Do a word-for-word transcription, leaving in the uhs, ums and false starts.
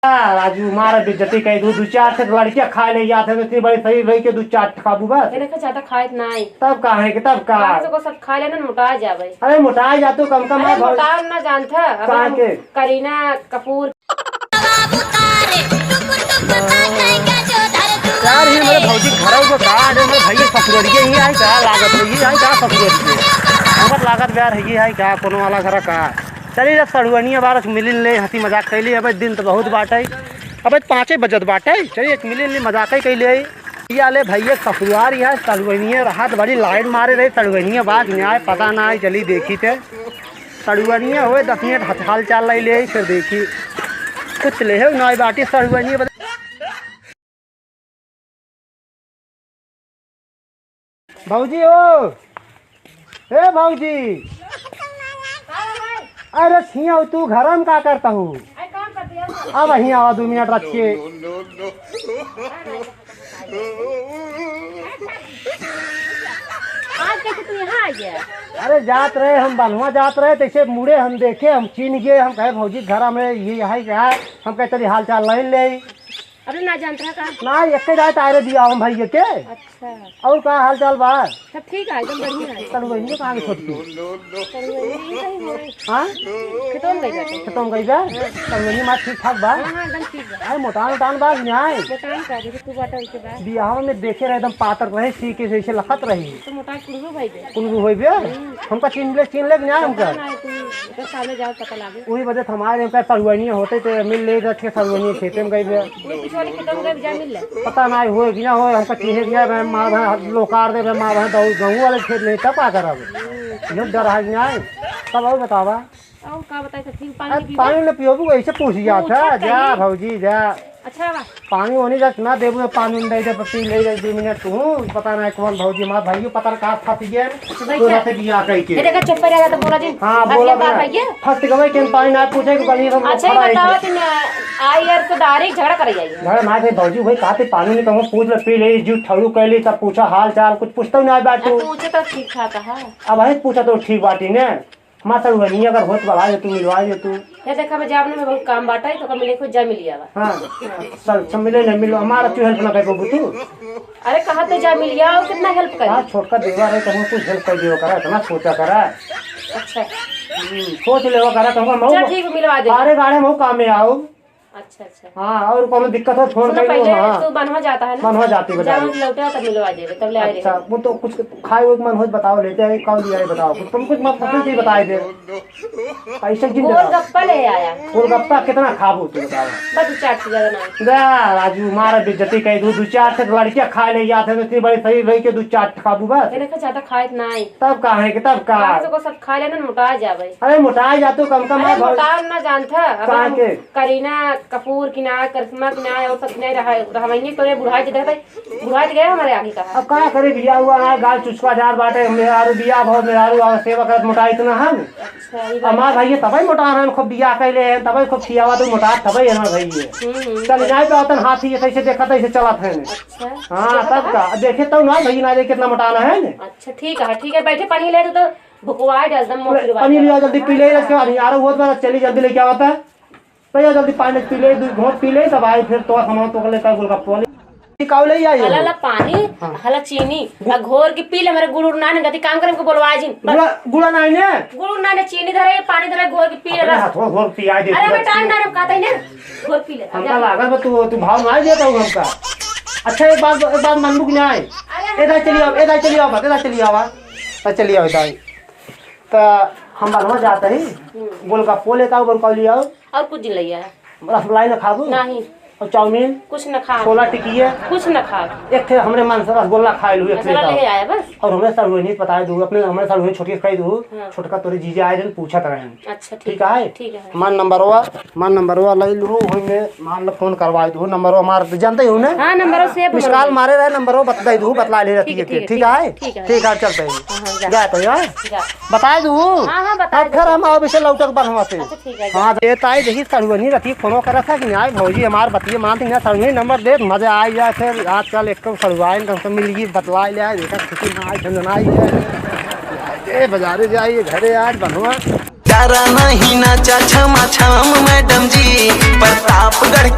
आ, राजू, मारा बेइज्जती कइ दू, दू चार ठे लड़कियाँ खाए ले जात है, इतनी बड़ी शरीर रही के दू चार ठे खाबू बस। ये देखो, ज्यादा खाए त नाई। तब का है कि तब का? खाए तो को सब खा लेना, मोटा जावे। अरे मोटा जा तू, कम कम अरे है भाई। मोटा ना जानत है, अब काहे हम के? करीना कपूर। यार, ये मेरे भौजी घर को का, अरे मेरे भैया ससुररिये ही आई का, लागत है, ये आई का ससुररिये? हमर लागत बा यार, ये आई का, कोनो वाला घर का? चली जब सड़ुअनिया बारस मिलिन ले, हँसी मजाक कैली, अबे दिन तो बहुत बाटे, अबे पाँचे बजत बाटे, चली एक मिलिन ले मजाक ही कैली। या ले भैया ससुरार यहाँ सड़ुअनिया रहत बड़ी लाइन मारे रहे, सड़ुअनिया बात न्याय पता ना आई, चली देखी ते। सड़ुअनिया होए, दस मिनट हथ-, हाल चाल लाई ले, फिर देखी। कुछ ले हो ना बाटी सड़ुअनिया बता। भौजी हो, ए भौजी, अरे छिया तू घर में का करत हू? अब हियाँ आवा दू मिनट रख के। आज कैसे तू यहाँ आ गया? अरे जात रहे हम बनवा जात रहे, तैसे मुड़े हम देखे, हम चिन्ह गए, हम कहे भौजी घर में ये है क्या? हम कहे चली हाल चाल लाई ले। अरे ना जानत रहा का? ना, एक जाए तारे दिया हम भैया के। अच्छा। और का हाल चाल बा? सब ठीक है, एकदम बढ़िया है। तब वही कहाँ के छोटकी? तब वही यही कहीं होए। हाँ? खेतों में गई बाटे। खेतों में गई बा? तब वही माँ ठीक ठाक बा? हाँ, हाँ, एकदम ठीक बा। आए मोटान उटान बा कि नाई? मोटान का, जैसे तू बाटा वैसे बा। बियाह में देखे रहे एकदम पातर रहे, सी के जैसे लखत रही। तो मोटान कुंदरू भाई बे। कुंदरू होई बे? हम्म। हमका चिन्ह ले, चिन्ह ले कि नाई हमका? पता ना, तू इधर सामने जाओ, पता लागे। वही वजह से हमारे यहाँ सड़ुआइनिया होते थे, मिल ले रखे सड़ुआइनिया खेते में गई बे। वो पिछवाड़ी खेतों में गए, जा मिल ले। पता ना होए कि ना होए, हमका चिन्हे कि ना, मैं मार भाई लोकार दे, मैं मार भाई दऊ, गहूँ वाले खेत नहीं, तब का करब? हम्म। इन्हें डर है कि ना है? तब और बतावा। और का बताई, तो फिर पानी अरे पीबे? पानी न पियोबू, ऐसे पूछ जात पूछत है, जा कहीं। भौजी, जा। अच्छा बा। पानी ओनी रख ना देबू, पानी उनी दे दे, पी ले जा, दो मिनट तू। पता ना कौन भौजी, हमार भाइयों पता ना कहाँ फंस गए। तो भाई तो क्या? रख दिया कह के। ये देखा, चुप रह जा तो बोला जी। हाँ, अब बोला ये बात ना। है ये? फंस गए, केन पानी ना पूछे, कि कहीं हम अच्छा, ये खड़ा है बताओ, इसे। तुम आई यार तो डायरेक्ट झगड़ा कर जाइए। झगड़ा ना थे भौजी, भाई कहा थे पानी नहीं कहूँ, पूछ ले, पी ले, जू ठरू कह ली, तब पूछा हाल चाल, कुछ पूछता ही ना अब बाटू। पूछे तो ठीक ठाक है। अब भाई पूछा तो ठीक बाटी ने। हमार सड़ुआइनिया अगर होत बढ़ा दे तू, मिलवा दे तू। हे देखा, मैं जाब ना, मैं बहुत काम बाटा है, तो का मिले को जा मिल आवा। हाँ। हाँ। सब, सब मिले नहीं मिलो, हमारा तू हेल्प ना कर पाबू तू। अरे कहाँ तो जा मिल आओ, कितना हेल्प करे? हाँ, छोटका देवर है, तो हम कुछ हेल्प कर दियो करा, इतना सोचा करा। अच्छा। हम्म, सोच लेवा करा, तो हम चल ठीक है, मिलवा दे। बारे गाड़े में काम में आओ। अच्छा, अच्छा। हाँ, और कोनो दिक्कत हो, फोन सुनो, कर लो, पहले हाँ। तू बनवा जाता है ना? बनवा जाती, बता जाओ, दो। लौटे तब मिलवा देबे, तब ले आए अच्छा, रहे। वो तो कुछ खाए हुए के मन हो, बताओ, लेते आए, कौन ले आए, बताओ। कुछ, तुम कुछ मत, कुछ नहीं बताए दे। पैसे की जरूरत। गोलगप्पा ले आया। गोलगप्पा कितना खाबो तू, बताओ। बस दो चार से ज्यादा ना। जा, राजू, मारा बेइज्जती कह दू, दो चार से लड़कियां खाए ले जाते हैं, इतनी बड़ी शरीर रही के दो चार खाबू बस। मैंने कहा ज्यादा खाए ना है। तब का है कि तब का? खाए तो को सब खा लेना, मोटा जावे। अरे मोटा जा तू, कम कम अरे है भाई। मोटा ना जानता, अब काहे हम के? करीना कपूर की ना, करिश्मा की ना, और सब की ना रहा, रहवाइए तो ये बुढ़ा जी देखते, बुढ़ा जी गए हमारे आगे का। अब का करे, बिया हुआ ना, गाल चुचका जार बाटे, मेहरारू बिया भाव, मेहरारू आवा सेवा करत, मोटा इतना हम। अच्छा, ये बात हमार है। भाई ये तबे मोटा रहन, खूब बिया कैले हैं, तबे खूब खियावा तो मोटा, तबे है हमार भाई ये। हम्म, हम्म। चल, नहीं पावतन हाथी ये कैसे देखा, तैसे चलत है। अच्छा। हाँ, देखा तब था? का, देखे तो ना भाई ना, देखे कितना मोटा ना है ने। अच्छा, ठीक है, ठीक है, बैठे पानी ले तो, तो भुकवा डाल दम मोटी बात। पानी लिया जल्दी पी ले, इसके बाद यार वो तो चली जल्दी लेके आवता है। भैया जल्दी पानी पी ले, दो घोंट पी ले, तब आई फिर तो हम तो लेकर गोलगप्पे वाले। काऊ ले आई हला हो? ला पानी, हाँ। हला चीनी, गु- आ घोर के पी ले, मेरे गुड़ उड़ ना ने गति काम करे, हमको बोलवा जिन। गुड़ा, गुड़ा नहीं ने? गुड़ उड़ ना ने, चीनी धरे, पानी धरे, घोर के पी ले अपने बस। हाथों घोर पिया दे अरे पूरा मैं टाइम चीनी। ना रे, कहते ही ने, घोर पी ले। हमका लागत बा तू, तू भाव ना देता हूँ हमका। अच्छा एक बात, एक बात मानबू कि नहीं? अरे ए दाई चली आओ, ए दाई चली आओ, ए दाई चली आओ, ए दाई चली आओ, दाई। तो हम बनवा जाते ही, हम्म। गोलगप्पो लेता हूँ, बरकौली आओ। और कुछ ले आया? रसमलाई ना खाबू? नहीं। और चाउमीन? कुछ ना खा। छोला टिकिया? कुछ ना खा। एक ठे हमरे मन से रसगुल्ला खाए लू, एक रसगुल्ला ठे ले आया बस। और हमरे सड़ुआइनी बताए दू, अपने हमरे सड़ुआइनी छोटकी कह दू, हाँ। छोटका तोरे जीजा आए रहन, पूछत रहन। अच्छा, ठीक ठीक है? है, ठीक है। मान नंबरवा, मान नंबरवा ले लू, वही में मान लो फोन करवा दू, नंबरवा मार जानते हो ना? हाँ, नंबरवा सेव मिस कॉल मारे रहे, नंबरवा बता दू, बतला ले रहती ठीक है, है, ठीक है, ठीक है, ठीक है? ठीक है। ठीक है, चलते हैं। हाँ, हाँ, जा। जा तो यार। जा। बताए दू। हाँ, हाँ, बताए अब फिर दू। हम अब इसे लौटक बनवा से। अच्छा, ठीक है, जा। हाँ, ये ताई देखी सड़ुआइनी रखी, फोनो करत है कि नहीं, भौजी हमार बतिये मानती ना, सड़ुआइनी नंबर दे, मजा आ जाए फिर। आजकल एक तो सड़ुआइन तो हमसे मिल गई, बतला ले आए, देखा खुशी ना आई, झंझनाई है। ए, बाजारे जाइए, घरे आज बनवा। अरा नहीं नाचा छमा छम मैडम जी, प्रतापगढ़